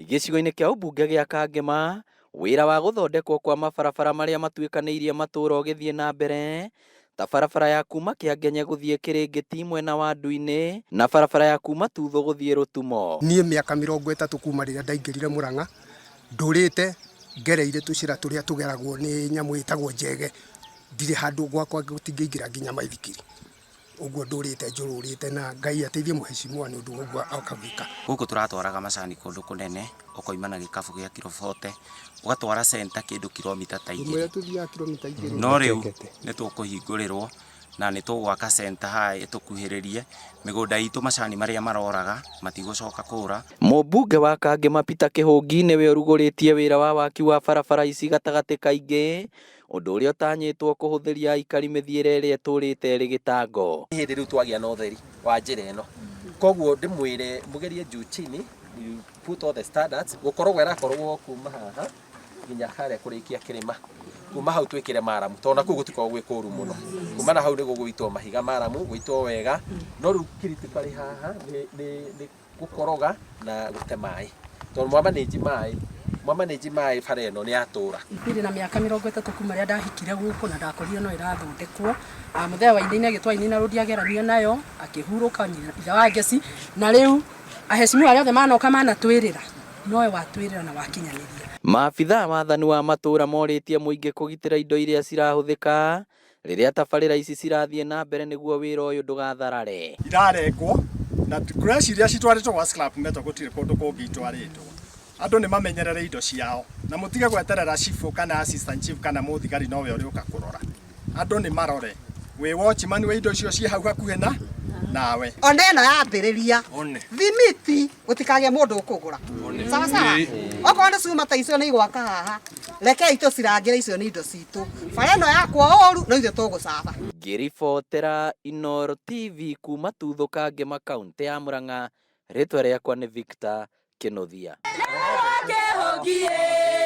Gĩcigo-inĩ kĩa ũmbunge gĩa Kangema, wĩra wa gũthondekwo kwa mabarabara marĩa matuĩkanĩirie matũũra ũgĩthiĩ na mbere, ta barabara ya kuma Kĩangenye gũthiĩ Kĩrĩngĩti mwena wa Nduinĩ na barabara ya kuma Tuthũ gũthiĩ Rũtumo. Niĩ mĩaka 30 kuma rĩrĩa ndaingĩrire Mũrang'a, ndũrĩte ngereire tũcĩra tũrĩa tũgeragwo nĩ nyamũ ĩtagwo njege, ndirĩ handũ gwakwa gũtingĩingĩra nginya maithikiri. Ũguo ndũrĩte njũrũrĩte na Ngai ateithie mũheshimiwa nĩ ũndũ wa ũguo oka gwĩka. Gũkũ tũratwaraga macani kũndũ kũnene, ũkoima na gĩkabu gĩa kiro bote, ũgatwara center kĩndũ kiromita ta igĩrĩ. No rĩu nĩ tũkũhingũrĩrwo na nĩ tũgwaka center haha ĩtũkuhĩrĩrie, mĩgũnda itũ macani marĩa maroraga matigũcoka kũra. Mũmbunge wa Kangema Peter Kĩhũngi nĩwe ũrugũrĩtie wĩra wa waki wa barabara ici gatagatĩ ka ingĩ, ũndũ ũrĩa ũtanyĩtwo kũhũthĩria aikari mĩthiĩre ĩrĩa ĩtũrĩte ĩrĩ gĩtango. Nĩ hĩndĩ rĩu twagĩa na ũtheri wa njĩra ĩno, koguo ndĩmwĩre mũgerie juu chini, you put all the standards, gũkorogwo ĩrakorogwo kuma haha nginya harĩa kũrĩkia kĩrĩma, kuma hau twĩkĩre maramu, tondũ nakuo gũtikoragwo gwĩ kũru mũno, kuma na hau nĩ gũgũitwo mahiga maramu, gũitwo wega, no rĩu critically haha nĩ gũkoroga na gũte maĩ tondũ mwamanĩnji maĩ mwamanĩnji maĩ bara ĩno nĩ yatũra. Ndĩ na mĩaka 30 kuma rĩrĩa ndahikire gũkũ na ndakorire no ĩrathondekwo. Mũthee wa Wainaina agĩtwo Wainaina Road agerania nayo akĩhurũka ithe wa Ngeci na rĩu aheshimiwa arĩa othe manoka manatwĩrĩra nowe watwĩrĩra na wakinyanĩria. Maabithaa wathani wa matũũra morĩtie mũingĩ kũgitĩra indo iria cirahũthĩka Rĩrĩa tabarĩra ici cirathiĩ na mbere nĩguo wĩra ũyũ ndũgatharare. Irarengwo na ngwĩciria citwarĩtwo gwa scrap metal gũtirĩ kũndũ kũngĩ itwarĩtwo. Andũ nĩ mamenyerere indo ciao na mũtige gweterera cibũ kana assistant chief kana mũthigari nowe ũrĩũka kũrora. Andũ nĩ marore. Wĩ watchman wa indo icio ciĩ hau hakuhĩ na nawe. Ona ĩno yambĩrĩria thimiti gũtikagĩe mũndũ ũkũgũra sawa sawa okorwo nĩ cuma ta icio nĩ igwaka haha rekei tũcirangĩre icio nĩ indo citũ bara ĩno yakwo ũru no ithuĩ tũgũcaba. Ngĩribotera Inooro TV kuma Tuthũka Ngĩma kauntĩ ya Murang'a, rĩtwa rĩakwa nĩ Victor Kĩnuthia. Kĩhũngie.